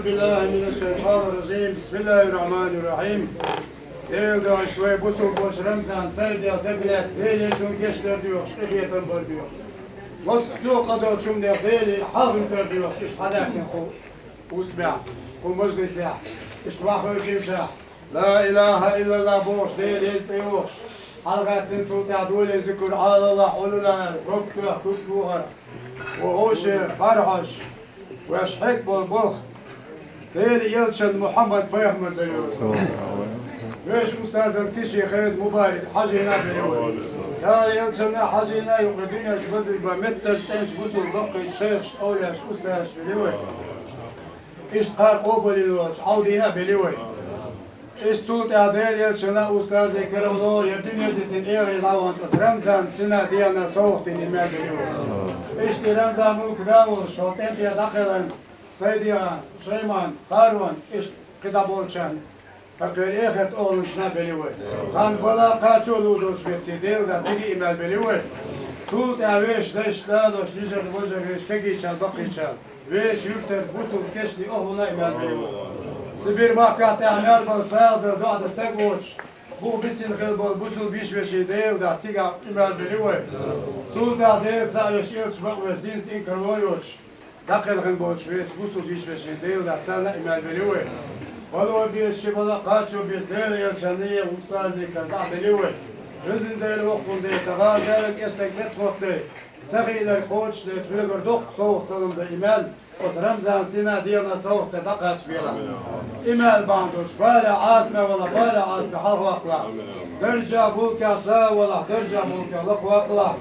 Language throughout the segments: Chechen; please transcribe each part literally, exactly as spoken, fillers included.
بالله من الشيطان الرجيم. بسم الله الرحمن الرحيم. Дела духьа, вай бусалба Рамзан сайдел дагахь лаьцна, Дела цунна гечдар доьхуш, къинхетам бар доьхуш. Массо а къа долчу хӀуманех Дела хьалхара дар доьхуш, иштта хьадаьккхина кху усбехь, кху мажлисехь, иштта вахавечуьнца, لا إله إلا الله бохуш, Делан цӀе йохуш, хьалагӀаьттина, цул тӀаьхьа долийна зикр, على الله, على الله, гӀопта, куьг бохар, ва гӀовше, бӀаьрхьаш, ваьш хьекъа болу болх, Делан элчан Мухьаммад-пайхамар дан йолу. Вешан устазан Кишин Хайран Мубарак хьажийна а белли вай. Дала элчанна а хьажийна а юкъа дуьненчу базарбан меттан цӀеначу бусалба баккхийчу шайхаш, овлияш, устазаш белли вай. Иштта кхара къобалйина волчу Ӏовдийна а белли вай. Иштта цул тӀаьхьа Делан элчанна а, устазан каравало я дуьне дитина, эхарт дӀавахана Рамзан сина дегӀана совгӀат дина и мел белли вай. Иштта Рамзан муьлхха а волуш, хьо тӀемтӀе дӀакхелхина, Сайдиан, Шайман, Харон, иштта кхидӀа болчарна, хӀокхеран эхартан охӀланашна а белли вай. Хан бала кхачо лур долчу метте Делан дуьхьа цига а и мел белли вай. Цул тӀаьхьа вешан дайша, нанойша, йижарша, вежарша, вешан кегийчарна, баккхийчарна, вешан юьртара бусалба кешнийн охӀланна а и мел белли вай. Сибир махкахь тӀехь мел болу сагӀа дан, доӀа дан стаг воцуш, бухахь бисина хилла болу бусалба йиш-вешин Делан дуьхьа цига а и мел белли вай. Цул тӀаьхьа Делан цхьаъ вешан элча бакъвеш, динца инкарло йоцуш, дӀакхелхина болчу вешан бусалба йиш-вешин Делан дуьхьа царна а и мел белли вай. Бало безаш, ши бала кхачо безаш, Делан элчанна я устазан карахь дӀа а белли вай. Везан Дела, воккхун Дела, тхан Дала кӀестаг меттахӀотта дайта, ца хиънарг кхочушдайта, хьоьгара доккха совгӀат-салам дан и мел оцу Рамзан сина дегӀана совгӀат дан дӀакхаччабелахь. И мел бахьана долуш, балех Ӏазапе вала, балех Ӏазапе хьалхаваккхалахь. Даржехь, мулкехь сов валахь, даржехь, мулкехь лакхаваккхалахь.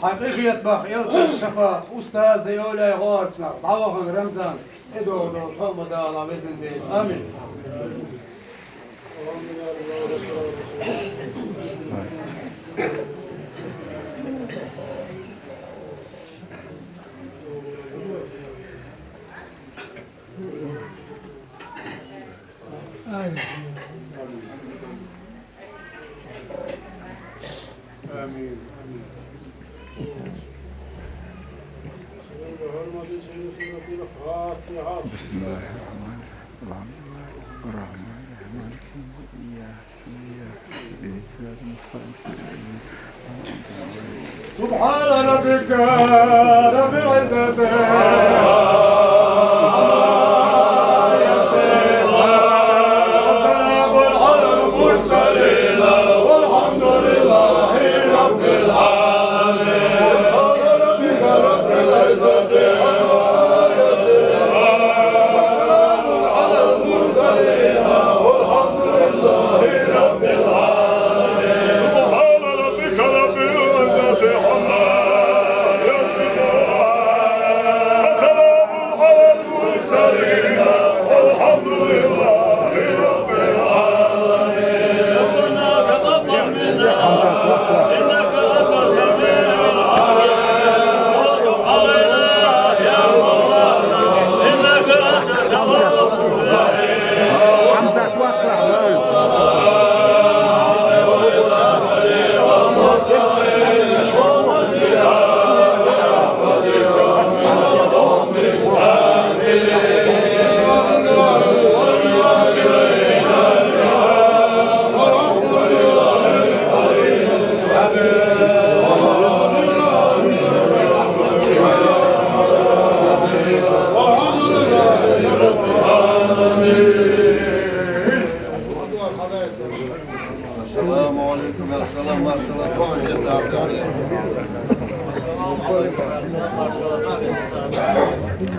Хьан къинхетамах, элчан шапатах, устазан, овлиян гӀорцнах дӀавахана Рамзан тӀедогӀу долу тхов ма далахь, везан Дела. Амин. آمين. آمين. بسم الله الرحمن الرحيم. الحمد لله رب العالمين. الرحمن الرحيم. مالك يوم الدين. إياك نعبد وإياك نستعين. سبحان ربك رب العزة عما يصفون. وسلام على المرسلين والحمد لله رب العالمين. سبحان ربك رب العزة عما يصفون. وسلام على المرسلين والحمد لله رب العالمين. سبحان ربك رب العزة عما يصفون. وسلام على المرسلين والحمد لله رب العالمين. ربنا تقبل منا إنك أنت السميع العليم. وتب علينا يا مولانا إنك أنت التواب الرحيم. حمزة، توقع. السلام عليكم. السلام، ما شاء الله.